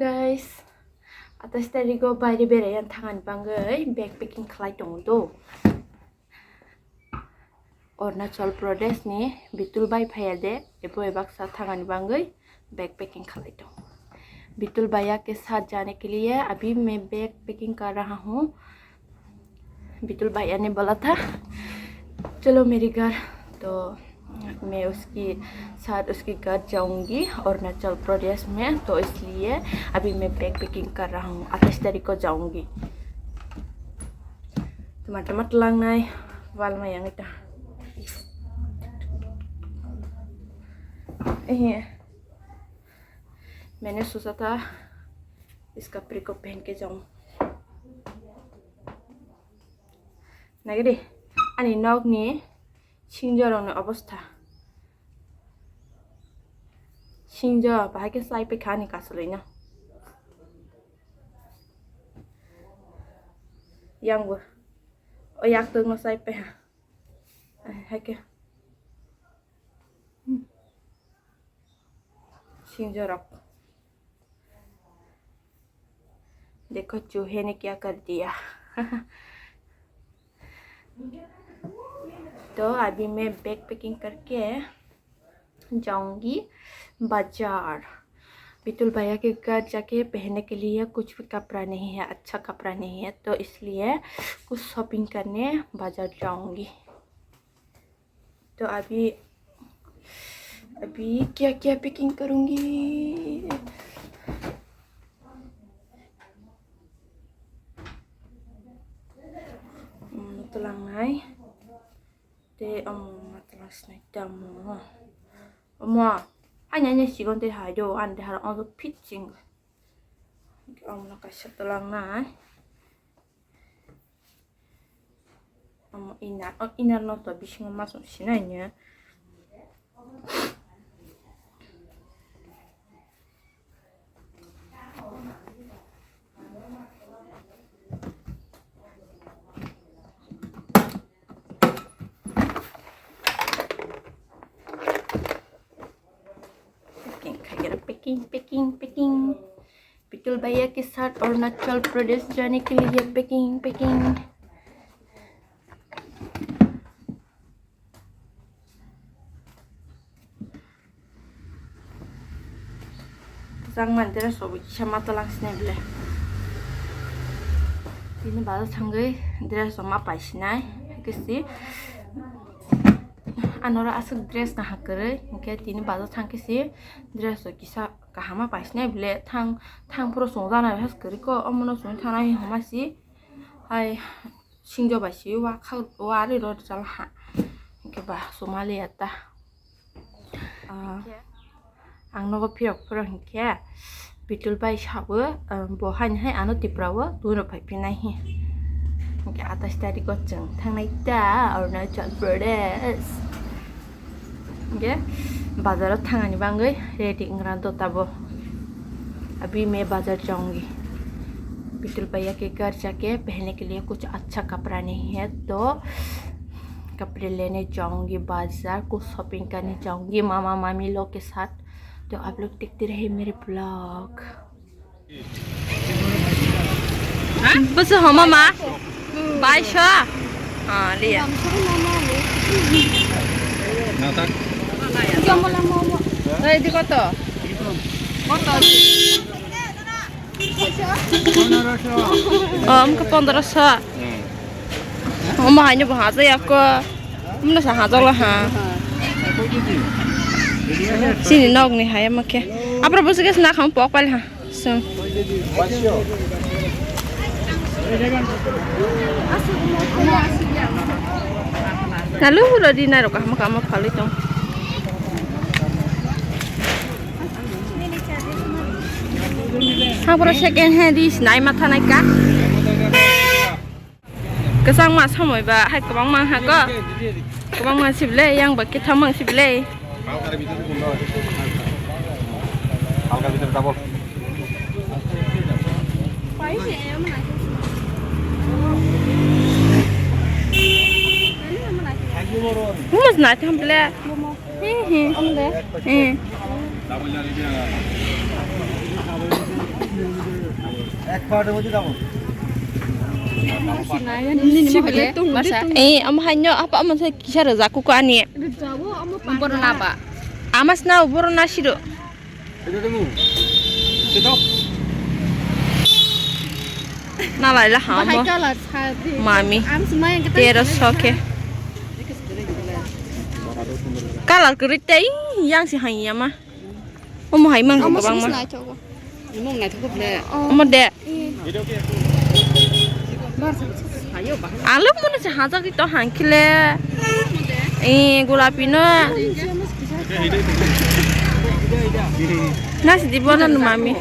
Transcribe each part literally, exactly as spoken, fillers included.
Guys, atais tarigo baire berai thangani bangwi bag packing khlai tongo do. Arunachal Pradesh ni Bitul bai phaiya de, ebo ebak sa thangani bangwi bag packing khlai tongo. बिटुल भैया के साथ जाने के लिए अभी मैं bag packing कर रहा हूँ। बिटुल भैया ने बोला था, "चलो मेरे घर।" तो मैं उसके साथ उसके घर जाऊंगी अरुणाचल प्रदेश में, तो इसलिए अभी मैं बैग पैकिंग कर रहा हूँ, अट्ठाईस तारीख को जाऊंगी। Tomato mat lang nai, wal mai yang ita. Eh, मैंने सोचा था इस कपड़े को पहन के जाऊं। Nagidi, ani nokni singjorokni obostha. Singjo bahai khe chai paikha ani kasolino. Yang bo o yaktwkno chai paiha. Hai khe. Singjorok. देखो चूहे ने क्या कर दिया। तो अभी मैं बैग पैकिंग करके जाऊंगी बाजार। बिटुल भैया के घर जाके पहनने के लिए कुछ भी कपड़ा नहीं है, अच्छा कपड़ा नहीं है, तो इसलिए कुछ शॉपिंग करने बाजार जाऊंगी। तो अभी, अभी क्या क्या पैकिंग करूंगी? Hmm, tulang nai. Te, um, matalang sinai tamo. Omo, ani ani sigon te hai do, ani te haro ondo pitching. Omo no kaisa tulang nai. Omo inner, o inner no to bisingo masong sinai nya. Packing, packing, packing, packing. बिटुल भैया के साथ अरुणाचल प्रदेश जाने के लिए packing, packing. Kwchangma dress rok bo kisa ma twlang sinai bwle. Tini bazar thangwi dress rok ma pai sinai. Kisi anoro aswk dress kaham kwrwi, hinkhe tini bazar thang kisi dress rok kisa kaham ma pai sinai bwle. Thang, thang phuru chwng jana has kwrwi kho, omono chwng thana hi homa si. Hai. Singjo bai si wa kha, wa ri ro rijal ha. Hinkhe ba sumali ya ta. Ah, ang nogo phirok phirok hinkhe Bitul bai sabo, ah, bo haini hai ano Tripura o twi rok phai phinai hi. Hinkhe atais tariko chwng thangnai ta Arunachal Pradesh. Hinkhe bazar o thangani bangwi ready wngra do tabo. अभी मैं बाजार जाऊंगी। बिटुल भैया के घर जाके पहनने के लिए कुछ अच्छा कपड़ा नहीं है, तो कपड़े लेने जाऊंगी बाजार, कुछ शॉपिंग करने जाऊंगी मामा मामी लोग के साथ। तो आप लोग देखते रहे मेरे blog. Bwswk homa ma? Baiso? Ah, liya. Edi koto? Koto? Oh, wngkha pondroso. Omo haino bo hajaya kho. Omono sa hajak la ha. Chini nokni hai omo khe. Abro bwswk khe sna kham pok pail ha. Song. Lalu ulo di naro kaham kaham phalwi tong. Haporo second hand di sinai ma thanai ka. Kwchangma samoi ba hai kwbangma ha ko. Kwbangma sible, yang ba kitham mang sible. Mas na tham ble. Hi, hi. Hi. Eh, omo haino apa omo se kisa rwjak kuku ani. Borok na ba? Ama sna borok na siro. Na lai la ha mo. Mami. Tero soke. Kalar kwrwi tei yang si hai yama. Omo hai mang kwbangma. Omo de. Alo mono se hajak to hangkile. Eh, gulapi no. Nasi di bono no mami.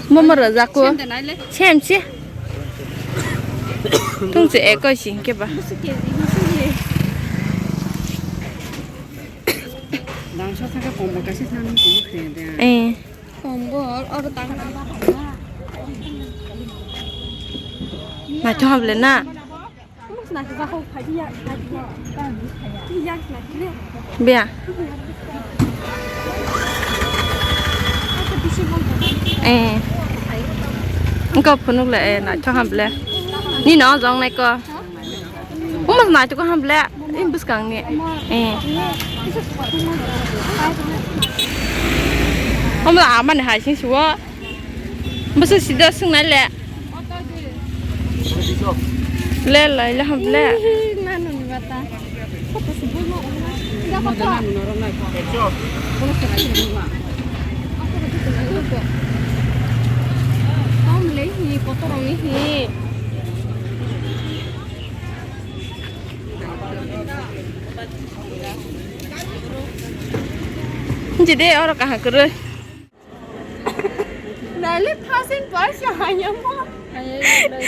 Momo rwjak ko. Sem si. Tungse ekoi si hingke ba. Dangsa thangkhe kombol kaisa thangni komo khe de. Eh. Kombol oro tang. Naithok hamle na. Biya. Eh. Engko phunuk le, eh, naithok hamle. Nini o jong nai ko. Omo naithok kaham le, eh, bwskang ni. Eh. Omo amani hai sing suo. Bwswk sida swngnai le. Le lai le ham le. Ih, nanu ni bata. Koto si buma. Ida koto. Tom le hi, koto rong ni hi. Jide oro kaham kwrwi. Nale first and first ya hayamo.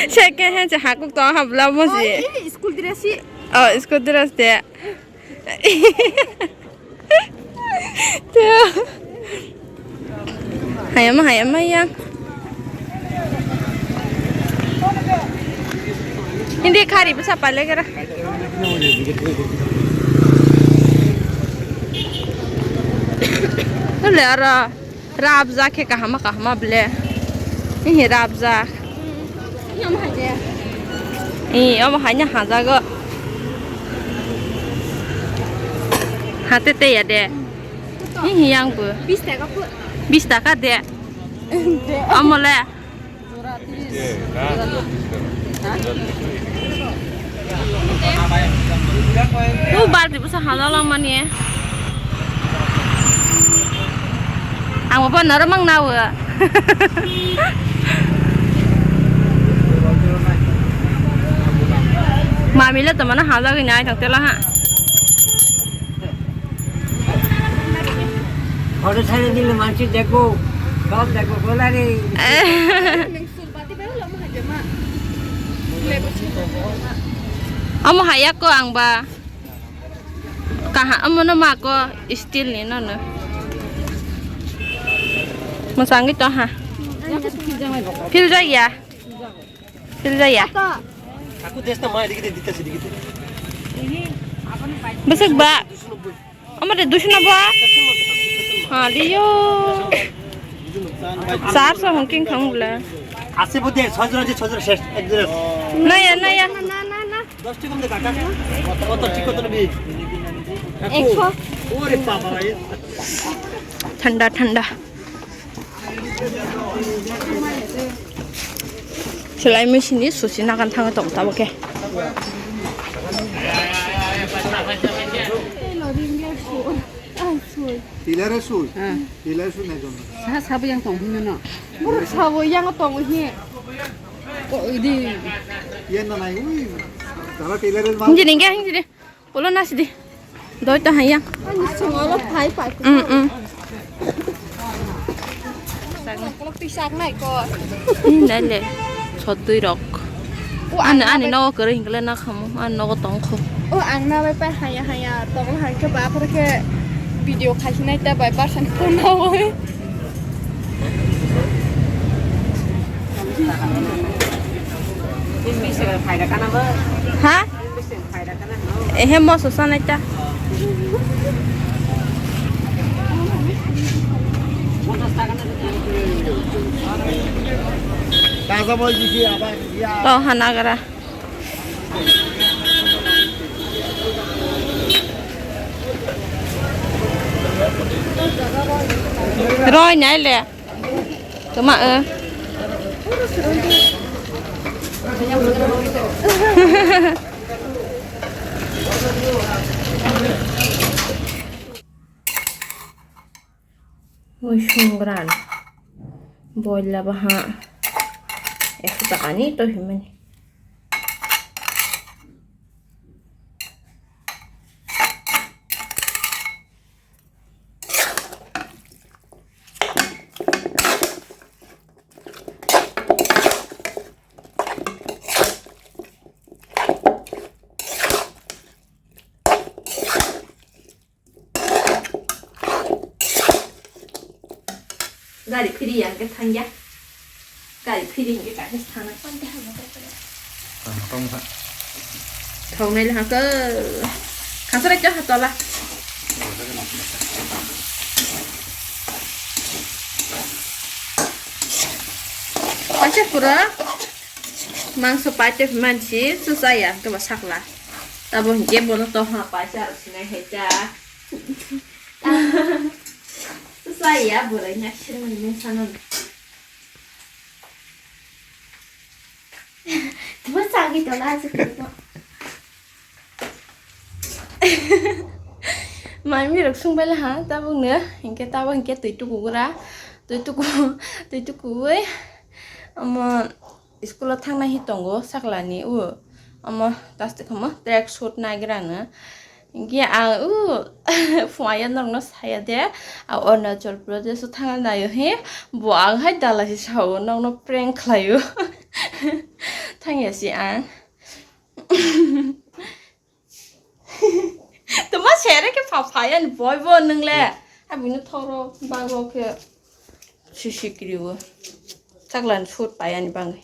Second hand se hakuk to habla mo si. School dress si. Oh, school dress de. Hayama, hayama yang. Hindi kari bisa pale kara. Tole ara rabjak khe kahama kahama ble. Ini rabjak. Ih, omo haino hajago. Hate te ya de. Ih, yang bu. Bis taka pu. Bis taka de. De. Omo le. Tu balti busa hajak langmani. Ang bo naro mang nawo. Mami le tomana hajak ni ai thang tela ha. Photo chhari dile mansi dekho, sob dekho, bola re. Omo haya ko ang ba. Kaha, omo no ma ko steel ni no no. Mwsangwi to ha. Phil jaya. Phil jaya. Aku desta mai dikit dikit dikit. Bwswk ba. Amade duiso noboi. Ha, diyo. Charso hongking khang bwle. Ase bo de, sojra je sojra ses, ek jora. Naya, naya. Na, na, na. Dos taka de kaka. Koto thik koto bi? Ekso. Ore baba re. Thanda, thanda. Selai machine ni susi nagan thangwi tongo tabuk khe. Tailor sui. Ah. Tailor sui nai jom. Sa sabo yang tong hino no. Borok sabo yang tong hi. Ko idi. Yan na nai ui. Tala tailor ma. Hinji ninge hinji de. Ulo nasidi. Doi ta hayang. Ani songolo phai phai. Mm, mm. Kolok pisak nai ko. Ih, nai le. Sotwi rok. O, ani, ang ani na nogo kwrwi hinkle na khamu. Ani nogo tong kho. O, ang na bai pai haya haya tong hangke ba aphuru khe video khaisi nai ta bai barsan ko na oi. Ha? Ehe, moso sanai ta. Tong hanagra. Roi nai le. Tuma, eh. Ui, songkran. Boila baha. Ekso takani to himani. Gari phiri ya, hingke thangya. Gari phiri hingke kaisa thangna. Thongnai le hangke. Khangsa rai cha hatola. Kaisa pura. Mangso paite mansi, su chaya, hingke bo sakla. Tabo hingke bono tongha paisa rok sinai hai cha. Su chaya, borai na sirmani mungsa no. Tuma chagwi tola aswk. Mami rok sungbai laha, tabuk no, hingke tabuk hingke twi tukugra, twi tuku, twi tukuwi, omo. School o thangna hi tongo saklani o, omo tastik omo track suit nagrano. Hingke ang o phwaya norokno saya de, a Arunachal Pradesh o thangna naio he, bo ang hai dala se sao norokno prank khlaio. Thangya si ang. Tuma sere ke pha phaya ni boy bo nung le. Abini thoro bago ke sisi kriwo. Saklan sut paya ni bangwi.